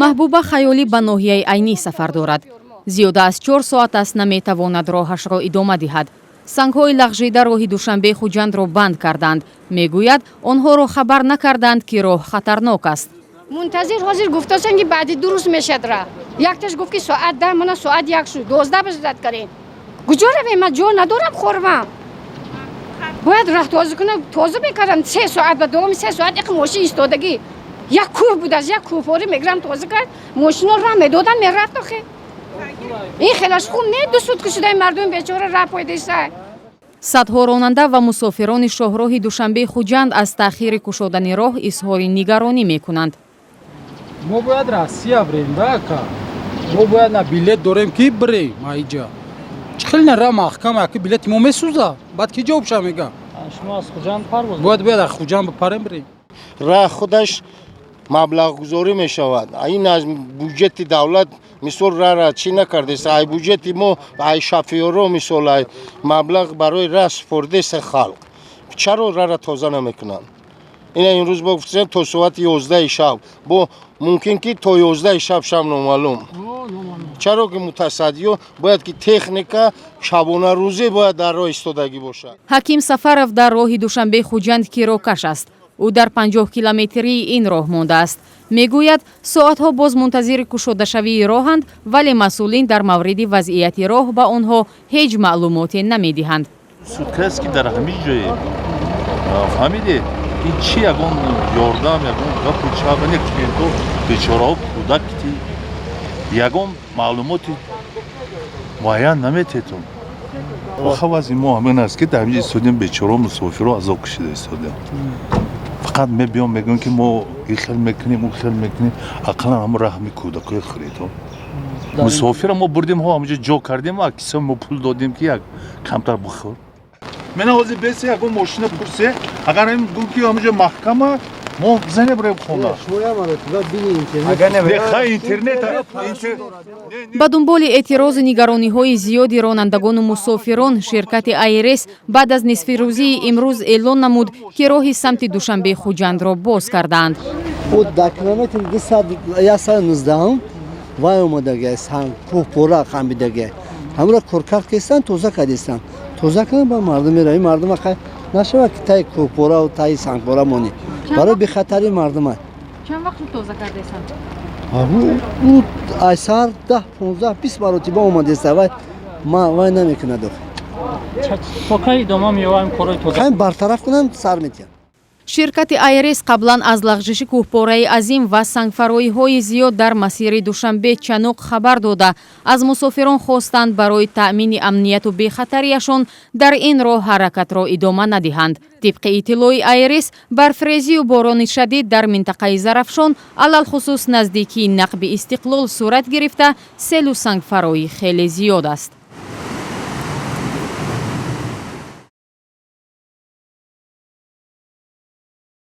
Маҳбуба Хаёлӣ ба ноҳияи Айнӣ сафар дорад. Зиёда аз 4 соат аст, наметавонад роҳашро идома диҳад. Сангҳои лағжида роҳи Душанбе Хуҷандро банд карданд. Мегӯяд, онҳоро хабар накарданд, ки роҳ хатарнок аст. Мунтазир ҳозир гуфтасанд, ки баъди 2 рӯз мешад ра. Якташ гуфт, ки соат 10, мана соат 1 шуд, 12 ба ждать карем. Куҷо равем? Ман ҷо надорам, хорвам. Бояд раҳ тоза кунам. Тоза мекардам 3 соат, ба давоми 3 соат як мошин истодагӣ, як кӯҳ будааст, як кӯҳпорӣ мегирам, тоза кард, мошино раҳ медодан, мерафт. Охе, ин хелаш хуб не, 2 сутка шудаи мардуми бечора раҳ пойдеса. Садҳо ронанда ва мусофирони шоҳроҳи Душанбе Хуҷанд аз таъхири кушодани роҳ изҳори нигаронӣ мекунанд. Мо бояд Россия бирем да, ака. Мо бояд на билет дорем, ки бирем. Аиҷа чӣ хеле на ра маҳкам, аки билети мо месӯза, баъд ки ҷавоб ша мега? Шумо аз Хуҷанд парвоз? Бояд аз Хуҷанд бипарем, бирем. Раҳ худаш маблағгузорӣ мешавад, ин аз буҷети давлат. Мисол, рара чӣ накардест, ай буҷети мо, ай шофёро, мисол, ай маблағ барои раҳ супоридеста халқ. Чаро рара тоза намекунанд? Ина имрӯз бо гуфтем, то соати 11-и шаб, бо мумкин ки то 11-и шаб, шаб номаълум. Чаро ки мутасаддиё бояд ки техника шабонарӯзӣ бояд дар роҳ истодагӣ бошад. Ҳаким Сафаров дар роҳи Душанбе Хуҷанд кирокаш аст. Ӯ дар 50 километрии ин роҳ мондааст. Мегӯяд, соатҳо боз мунтазири кушодашавии роҳанд, вале масъулин дар мавриди вазъияти роҳ ба онҳо ҳеҷ маълумоте намедиҳанд. Сутка аст, ки дар ҳамин ҷое, фаҳмиде? Ин чӣ, ягон ёрдам, ягон гапу чап, то бечораҳо кӯдак ки ягон маълумоти муайян намететон. Оха, вазъи мо ҳамин аст, ки дар ҳамин ҷо истодем, бечораҳо, мусофиро азоб кашида истодем. Фақат мебиём, мегӯям, ки мо ин хел мекунем, ӯ хел мекунем. Ақаллан ҳамн раҳми кӯдакои хӯредо. Мусофира мо бурдем, ҳо, ҳамҷо ҷо кардем, а киса мо пул додем, ки як камтар бихӯр. Мена ҳозир бесе ягон мошина пурсе, агар ин гум, ки ҳамҷо маҳкама, мо бизанем, бирем хона. Интернет. Ба дунболи эътирозу нигарониҳои зиёди ронандагону мусофирон, ширкати АйРС баъд аз нисфирӯзии имрӯз эълон намуд, ки роҳи самти Душанбе Хуҷандро боз кардаанд. Дар километри 119 вай омадага, кӯҳпора хамбидага, ҳамро коркард кестан, тоза кардистан. Тоза кардан, ба мардум меравӣ. Мардума нашавад, ки таи кӯҳпораву таи сангпора монӣ, барои бехатарии мардума. Чанд вақт тоза кардесан? Ӯ ай саҳар 10, 15, 20 маротиба омадеста. Вай вай намекунад. То кай идома меёбад ин корҳои тоза? Кай бартараф кунам, сар метиҳам. Ширкати АйРС қаблан аз лағжиши кӯҳпораи азим ва сангфароиҳои зиёд дар масири Душанбе Чаноқ хабар дода, аз мусофирон хостанд, барои таъмини амнияту бехатарияшон дар ин роҳ ҳаракатро идома надиҳанд. Тибқи иттилои АйРС, барфрезию борони шадид дар минтақаи Зарафшон, алалхусус наздикии нақби Истиқлол сурат гирифта, селу сангфароӣ хеле зиёд аст.